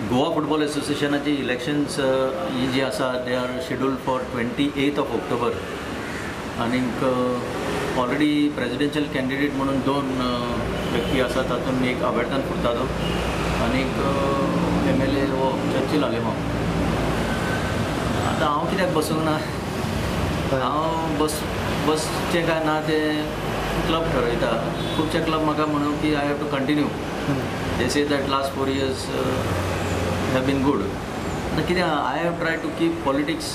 Goa football एसोसिएशनाची elections ही जी आसा they are scheduled for 28 of October. आनीक ऑलरेडी प्रेजिडेन्शियल कॅन्डिडेट म्हणून दोन व्यक्ती आसा, तातूंत एक आबेर्तान फुर्तादो आनीक MLA हो चर्चिल आलेमांव. आतां हांव कित्याक बसूंक ना, हांव बसचें काय ना तें क्लब ठरयता. खुबशे क्लब म्हाका म्हणून की I have to continue, they say that last 4 years have been good. आतां कितें, I have try to keep politics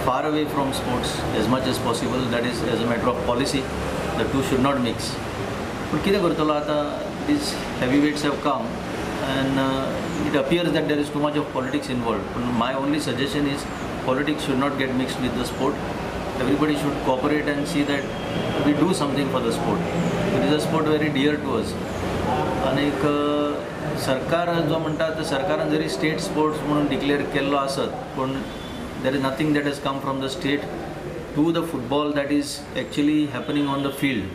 far away from sports as much as possible. That is as a matter of policy, the two should not mix. पूण कितें करतलो आतां, these heavyweights have come and it appears that there is too much of politics involved. पूण my only suggestion is politics should not get mixed with the sport. Everybody should cooperate and see that we do something for the sport. It is a sport very dear to us. आनीक सरकार जो म्हणटा तो सरकारान जरी state sports म्हणून declare केल्लो आसत, पूण there is nothing that has come from the state to the football that is actually happening on the field,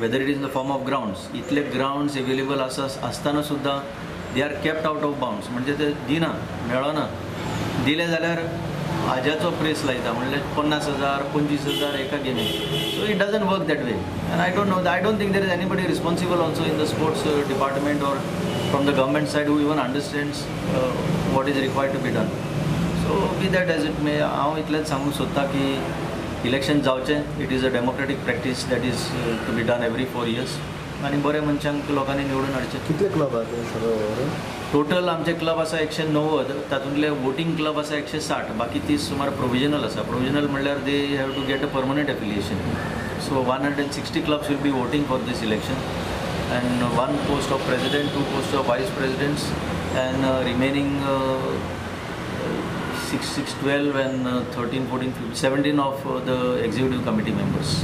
whether it is in the form of grounds. इतले ग्रावंड्स एवेलेबल आसा आसतना सुद्दां they are kept out of bounds, म्हणजे ते दिना, मेळना. दिले जाल्यार हाज्याचो प्रेस लायता, म्हणल्यार 50,000 25,000 एका गेमीक. So it doesn't work that way. And I don't know, I don't think there is anybody responsible also in the sports department or from the government side who even understands what is required to be done. So be that as it may, हांव इतलेंच सांगूंक सोदता की election जावचें. It is a democratic practice that is to be done every 4 years. आनी बऱ्या मनशांक लोकांनी निवडून हाडचें. कितले क्लब आसा सगळे? टोटल आमचे क्लब आसा 190, तातूंतले वोटींग क्लब आसा 160, बाकी 30 सुमार प्रोविजनल आसा. प्रोविजनल म्हणल्यार they have to get a permanent affiliation. So 160 clubs will be voting for this election and 1 post of president, 2 post of vice presidents and remaining 6, 6, 12 and 13, 14, 15, 17 of the executive committee members.